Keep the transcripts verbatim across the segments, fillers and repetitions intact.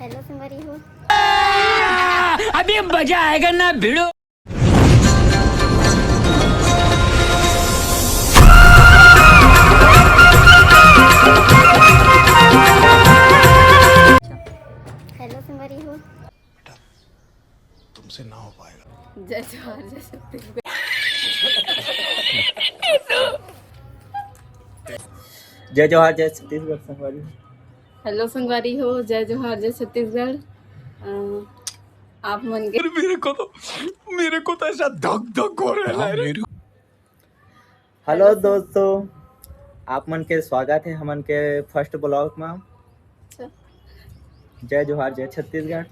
Hello संगवारी हो। अभी मजा आएगा ना भिड़ो। हेलो संगवारी हो। तुमसे ना हो पाएगा। जय जोहार, जय छत्तीसगढ़। जय जोहार, जय छत्तीसगढ़ संगवारी। हेलो संगवारी हो, जय जोहार, जय छत्तीसगढ़। अ, आप मन के मेरे को तो मेरे को तो ऐसा धक धक हो रहा है। हेलो दोस्तों, आप मन के स्वागत है हमन के फर्स्ट ब्लॉग में। अच्छा। जय जोहार, जय छत्तीसगढ़।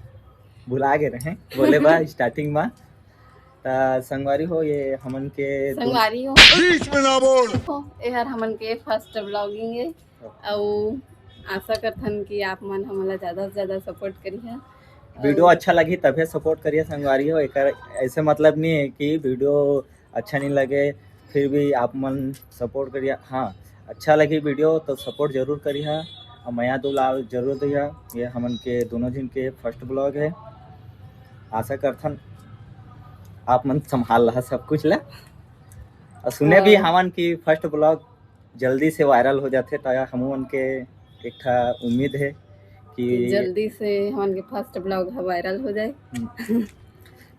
भुला गए रहे बोले बा स्टार्टिंग में। त संगवारी हो, ये हमन के दू- संगवारी हो, बीच में ना बोल। हो, एहर हमन के फर्स्ट ब्लॉगिंग है। अउ आशा करथन कि आप मन हमन ला ज्यादा से ज्यादा सपोर्ट करिहा। वीडियो अच्छा लगी तभे सपोर्ट करिए संगवारी हो। एकर ऐसे मतलब नहीं है कि वीडियो अच्छा नहीं लगे फिर भी आप मन सपोर्ट करिए। हाँ, अच्छा लगी वीडियो तो सपोर्ट जरूर करिए और मया दुलार जरूर दिया। ये हमन के दोनों झिन के फर्स्ट ब्लॉग है। आशा करथन आप मन संभाल रहा सब कुछ ला। और सुने भी हाँ। हमन की फर्स्ट ब्लॉग जल्दी से वायरल हो जाथे, त हमू मन के एक ठा उम्मीद है कि जल्दी से हमन के फर्स्ट ब्लॉग ह वायरल हो जाए। हम्म।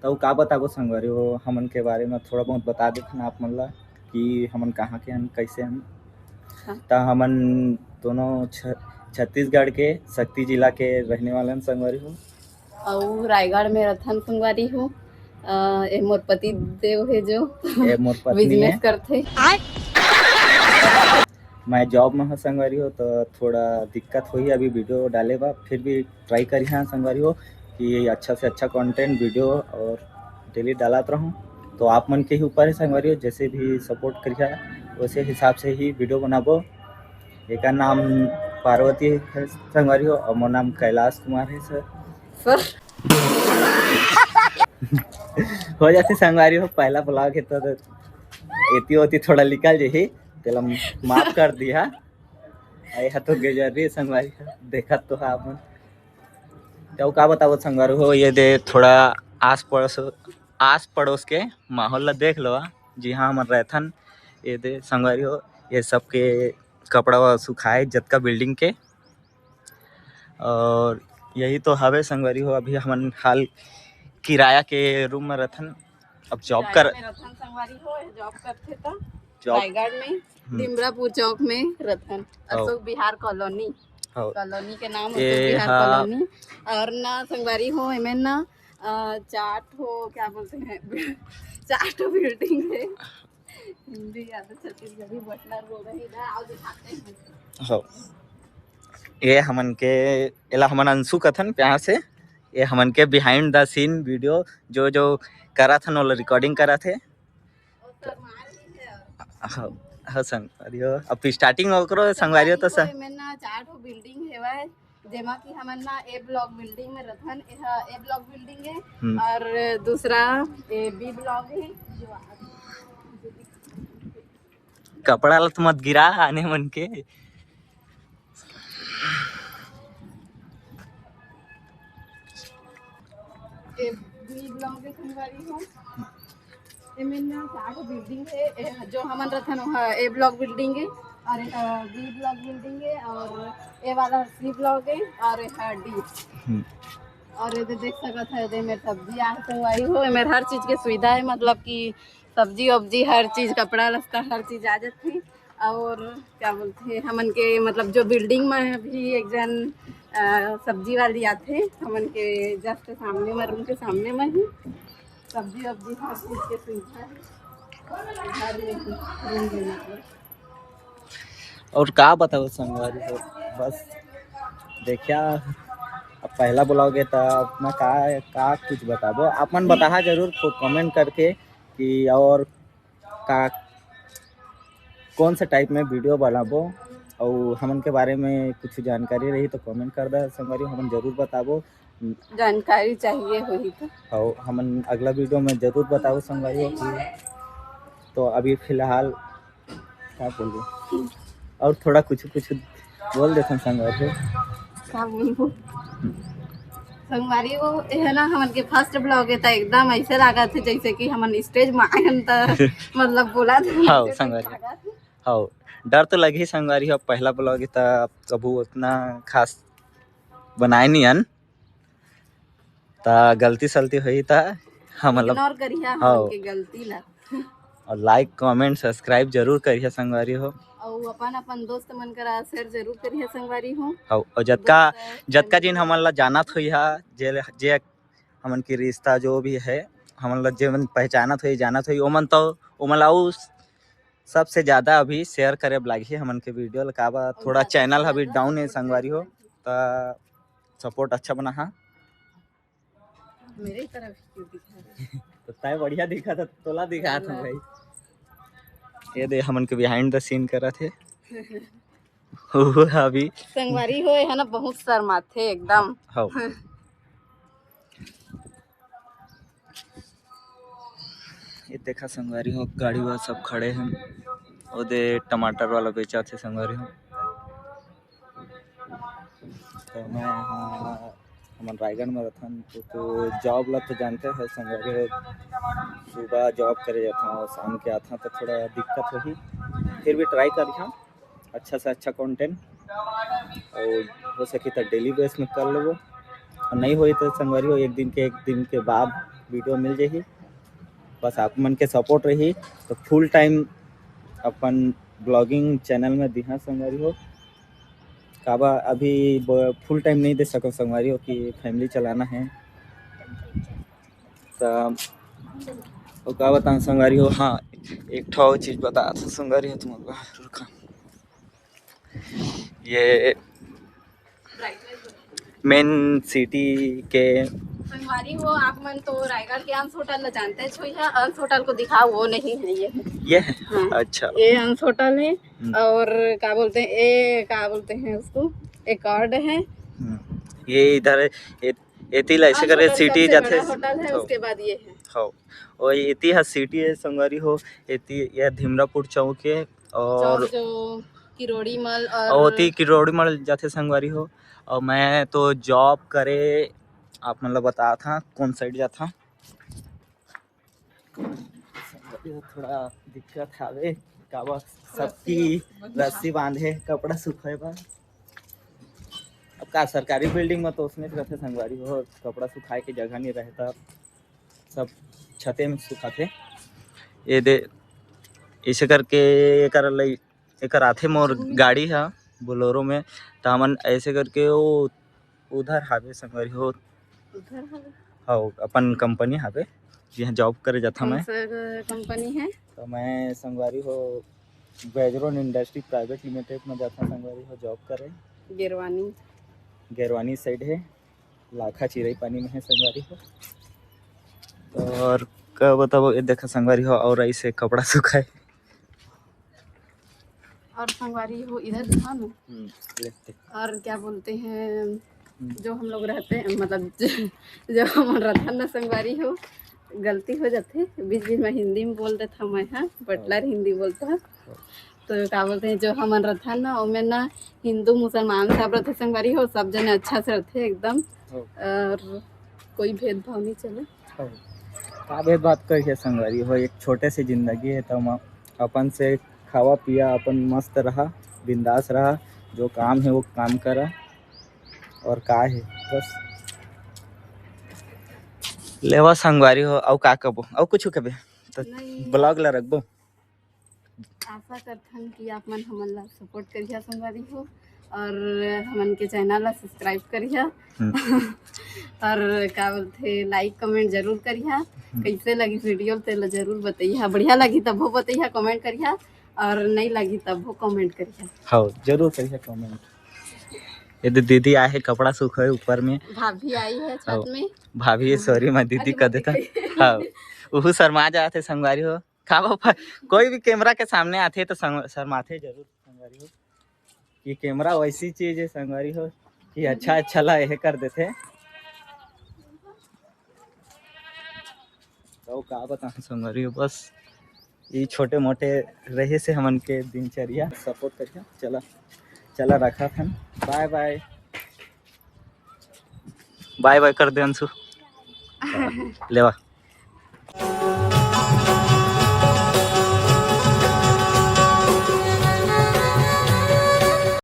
त उ का बताबो संगवारी हो, हमन के बारे में थोड़ा बहुत बता देथन आप मन ला कि हमन कहाँ के हन, कैसे हन। हाँ। त हमन दोनों छ-, छत्तीसगढ़ के सक्ती जिला के रहने वाले हन संगवारी हो। अउ रायगढ़ में रथन संगवारी हो। अ, ए मोर पति देव है जो ए मोर पत्नी बिजनेस है। करथे। मैं जॉब में हूँ संगवारी हो, तो थोड़ा दिक्कत होही अभी वीडियो डाले बा, फिर भी ट्राई करिहा संगवारी हो कि अच्छा से अच्छा कंटेंट वीडियो और डेली डालत रहूँ। तो आप मन के ही ऊपर है संगवारी हो, जैसे भी सपोर्ट करिहा वैसे हिसाब से ही वीडियो बनाबो। एकर नाम पार्वती है संगवारी हो और मोर नाम कैलाश कुमार है सर। सर, हो जाती संगवारी हो, पहला ब्लॉग है तो, तो एती ओती थोड़ा निकल जही, तेला माफ कर दिया। आई हा तो गेजर रे संगवारी हो, देखत तो हा अपन। तो का बताओ संगवारी हो, ये दे थोड़ा आस पड़ोस, आस पड़ोस के माहौल ला देख लो। जी हाँ, हमन रहथन ये दे संगवारी हो, ये सबके कपड़ा वा सुखाए जतका बिल्डिंग के। और यही तो हवे संगवारी हो, अभी हमन हाल किराया के रूम में रथन। अब जॉब कर में रथन संगवारी हो, जॉब करथे त जॉब रायगढ़ में हम्म। डिमरापुर चौक में रथन, हौ। अशोक बिहार कॉलोनी। हौ। कॉलोनी के नाम ए, अशोक बिहार हाँ। कॉलोनी। और ना संगवारी हो, एमे ना अ, चार ठो क्या बोलते हैं, चार ठो बिल्डिंग है। हिंदी या तो छत्तीसगढ़ी बटलर बोल रही ना, आओ दिखाते हैं। हो। ये हमन के, एला हमन अंशु कथन प्यार से। ये हमन के बिहाइंड द सीन वीडियो जो जो करत हन ओला रिकॉर्डिंग करत हे। हो, हो संगवारी हो, अब स्टार्टिंग ओकरो संगवारी हो तो स- में ना चार ठो बिल्डिंग हेवय, जेमा कि हमन ना ए ब्लॉक बिल्डिंग में रथन। एहा ए ब्लॉक बिल्डिंग है हम्म। और दूसरा ए बी ब्लॉक है। कपड़ा ला तो मत गिरा आने मन के। ए बी ब्लॉक है संगवारी हो। एमे ना चार ठो बिल्डिंग है, ए, जो हमन रथन ओह ए ब्लॉक बिल्डिंग है और एक बी ब्लॉक बिल्डिंग है और ए वाला सी ब्लॉक है और एक डी। हम्म। और ये देख सकत है, ये मेर सब्जी आ तो आई हो, मेर हर चीज के सुविधा है, मतलब कि सब्जी वब्जी हर चीज, कपड़ा लत्ता हर चीज आ जाथे। और क्या बोलते हैं, हमन के मतलब जो बिल्डिंग में भी एक जन अ, सब्जी वाली आथे हमन के जस्ट सामने में, रूम के सामने में ही सब्जी वब्जी हर चीज के सुविधा है घर में ही, रूम में मतलब। और का बताओ संगवारी हो, बस देखिया, अब पहला ब्लॉग है तो अपना का का कुछ बताबो, आप मन बताहा जरूर कमेंट करके कि और का कौन सा टाइप में वीडियो बनाबो, और हमन के बारे में कुछ जानकारी रही तो कमेंट कर दा संगवारी, हमन जरूर बताबो। जानकारी चाहिए होही तो और हमन अगला वीडियो में जरूर बताओ संगवारी हो कि, तो अभी फिलहाल का बोलबो, और थोड़ा कुछ कुछ बोल देथन संगवारी हो। का बोलबो, संगवारी हो, ये है ना हमन के फर्स्ट ब्लॉग है, त एकदम ऐसे लागत है जैसे कि हमन स्टेज में आयन त मतलब बोला था। हाँ, संगवारी। हाँ, डर तो लगही संगवारी हो, पहला ब्लॉग है त कभू उतना खास बनाए नहीं हन, त गलती सलती होही त हमन ला इग्नोर करिहा हाँ। हमन के गलती ला। और लाइक, कमेंट, सब्सक्राइब जरूर करिहा संगवारी हो। अउ अपन अपन दोस्त मन करा शेयर जरूर करिहा संगवारी हो। हाँ, और जतका दोस्त, जतका जिन संगवारी। हमन ला जानत होई हा, जे जे हमन के रिश्ता जो भी है, हमन ला जे मन पहचानत होई, जानत होई, ओमन तो ओमन ला अउ सबसे ज्यादा अभी शेयर करे लागही हमन के वीडियो ला। काबर और थोड़ा ज्यादा से चैनल अभी ज्यादा डाउन है support संगवारी हो, करिहा। त सपोर्ट अच्छा बना हा। मेरे तरफ क्यों दिखा रहे? तो तय बढ़िया दिखा था, तोला दिखा था भाई। ये दे हमन के बिहाइंड द सीन करा थे। वो अभी संगवारी हो, ये है ना बहुत शर्माथे एकदम। हाँ। ये देखा संगवारी हो, गाड़ी वाला सब खड़े हैं, ओदे टमाटर वाला बेचा थे संगवारी हो। तो मैं यहाँ हमन रायगढ़ में रथन, तो, तो जॉब ला तो जानते हो संगवारी हो, सुबह जॉब करे जाता हूँ, शाम के आता हूँ, तो थोड़ा दिक्कत होही, फिर भी ट्राई करिहा अच्छा से अच्छा कंटेंट, और हो सके तो डेली बेस में कर लेबो, और नहीं होई तो संगवारी हो एक दिन के एक दिन के बाद वीडियो मिल जाही। बस आप मन के सपोर्ट रही तो फुल टाइम अपन ब्लॉगिंग चैनल में दिहा संगवारी हो। काबर अभी फुल टाइम नहीं दे सको संगवारी हो कि फैमिली चलाना है। त वो का बताऊँ संगवारी हो, हाँ, एक ठो और चीज बता था संगवारी हो तुम लोग, रुका। ये मेन सिटी के संगवारी हो, आप मन तो रायगढ़ के अंश होटल ला जानते हो, या अंश होटल को दिखाओ, वो नहीं है ये। ये है? हाँ। अच्छा। ये अंश होटल है। हम्म। और क्या बोलते हैं, ये क्या बोलते हैं उसको, एक कार्ड है। हम्म। ये इधर है, ये एती ला ऐसे करे सिटी जाथे। होटल है, उसके बाद ये है। हाँ, वो एती हा सिटी है संगवारी हो, एती ये धीमरापुर चौक है और जो किरोड़ी मल और ओती किरोड़ी मल जाथे संगवारी हो। और मैं तो जॉब करे आप मन ला बता था कौन साइड जाथा। थोड़ा दिक्कत हावे, काबर सबकी रस्सी बांधे कपड़ा सुखाए बर। अब का सरकारी बिल्डिंग में तो उसने रहते संगवारी हो, कपड़ा सुखाए के जगह नहीं रहता, सब छते में सुखाते। ये दे इसे करके एकर लई एकर आथे मोर गाड़ी हा बोलोरो में, त हमन ऐसे करके वो उधर हावे संगवारी हो। उधर हावे? हाँ, अपन कंपनी हावे, जिहाँ जॉब करे जाथा मैं। कंपनी है? तो मैं संगवारी हो बैजरोन इंडस्ट्री प्राइवेट लिमिटेड में जाथा संगवारी हो जॉब करे। गेरवानी। गेरवानी साइड है, लाखा चिरई पानी में है संगवारी हो। तो और का बताओ, ये देखा संगवारी हो, और ऐसे कपड़ा सुखाए। और संगवारी हो इधर दिखा ना। हम्म, देखते। और क्या बोलते हैं, हम्म। जो हम लोग रहते हैं, मतलब जो हम रथन ना संगवारी हो, गलती हो जाते, बीच बीच में हिंदी में बोल देता मैं, हाँ, बटलर हिंदी बोलता है। तो का बोलते हैं, जो हमन रथन ना, ओमे ना हिंदू मुसलमान सब रथे संगवारी हो, सब जने अच्छा से रथे एकदम। और कोई भेदभाव नहीं चले। का भेदभाव करिए संगवारी हो, एक छोटे से जिंदगी है, तो अपन से खावा पिया, अपन मस्त रहा, बिंदास रहा, जो काम है वो काम करा, और का है बस। लेवा संगवारी हो, अउ का कबो, अउ कुछ कबे तो ब्लॉग ला रखबो। आशा करथन कि आप मन हमन ला सपोर्ट करिहा संगवारी हो, और हमन के चैनल ला सब्सक्राइब करिहा। हम्म। और का बोलथे, लाइक कमेंट जरूर करिहा। हम्म। कैसे लगी वीडियो तेला जरूर बताइहा, बढ़िया लगी तब वो बताइहा, कमेंट करिहा, और नहीं लगी तब वो कमेंट करिहा। हाँ, जरूर करिहा कमेंट। ये दे दीदी आए है कपड़ा सुखाए ऊपर में। भाभी आई है छत में। भाभी, सॉरी, मैं दीदी कह देता। हाँ, वो शर्मा जाते संगवारी हो। का बाबा, कोई भी कैमरा के सामने आथे तो संग-, शर्माथे जरूर संगवारी हो, कि कैमरा वैसी चीज है संगवारी हो कि अच्छा अच्छा ला यह कर देथे। तो का बताऊं संगवारी हो, बस ये छोटे मोटे रहे से हमन के दिनचर्या। सपोर्ट करिए, चला चला रखा था, बाय बाय। बाय बाय कर दे अंशु। लेवा।